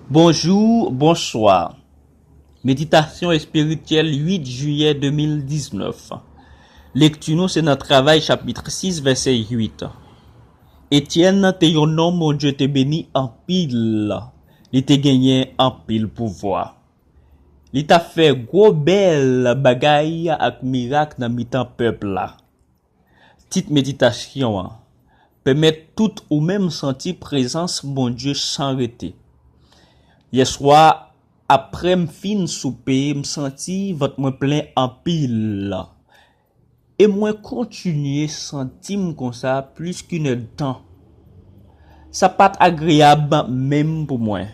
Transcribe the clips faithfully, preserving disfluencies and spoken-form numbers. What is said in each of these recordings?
Bonjou, bonswa. Meditasyon espirityèl uit jiyè de mil diznèf. Lekti nou se nan Travay chapit sis vèsè uit. Etyèn te yon nonm Bondye te beni anpil. Li te genyen anpil pouvwa. Li t ap fè gwo bèl bagay ak mirak nan mitan pèp la. Tit meditasyon an: Pèmèt tout ou menm santi prezans Bondye san rete. Yèswa, apre m fin soupe, m santi vant mwen plen anpil. E mwen kontinye santi m konsa plis k inèdtan. Sa pa t agreyab menm pou mwen.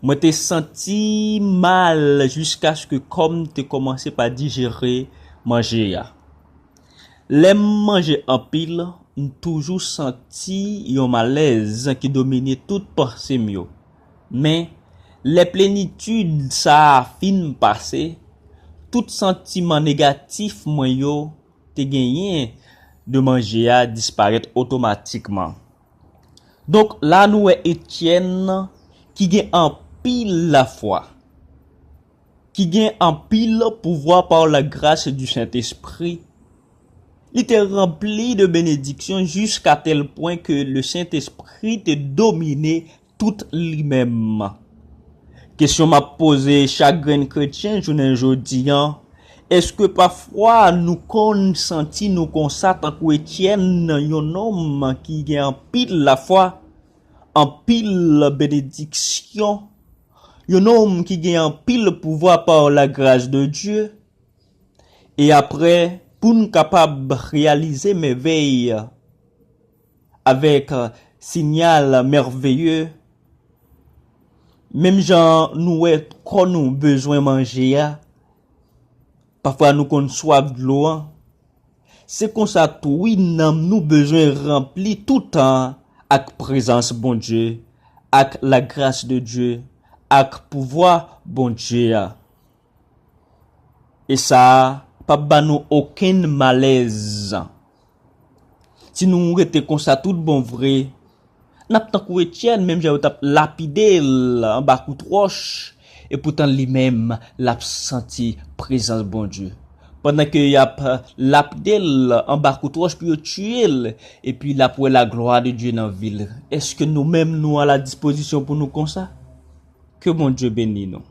Mwen te santi mal jiskaske kò m te kòmanse pa dijere manje a. Lè m manje anpil, m toujou santi yon malèz ki domine tout panse m yo. Men, lè plenitid sa a fin pase, tout santiman negatif mwen yo te genyen de manje a disparèt otomatikman. Donk, la nou wè Etyèn ki gen anpil lafwa, ki gen anpil pouvwa pa la gras di Sentespri. Li te ranpli de benediksyon jiska tèl pwen ke le Sentespri te domine tout li menm. Kesyon m ap poze chak grenn kretyen jounen jodi an, èske pafwa nou konn santi nou konsa tankou Etyèn, yon nonm ki gen anpil lafwa, anpil benediksyon, yon nonm ki gen anpil pouvwa pa la gras de Dye? E apre, pou n kapab reyalize mèvèy avèk sinyal mèveye, menm jan nou wè kò nou bezwen manje a, pafwa nou konn swaf dlo an, se konsa tou wi, nanm nou bezwen ranpli toutan ak prezans Bondye, ak la gras de Dye, ak pouvwa Bondye a. E sa p ap ba nou okenn malèz. Si nou rete konsa tout bon vre, n ap tankou Etyèn, menm jan yo t ap lapide l anba kout wòch, epoutan li menm, l ap santi prezans Bondye. Pandan ke y ap lapide l anba kout wòch pou yo tiye l, epi l ap wè laglwa de Dye nan vi l. Èske nou menm nou a la dispozisyon pou nou konsa? Ke Bondye beni nou.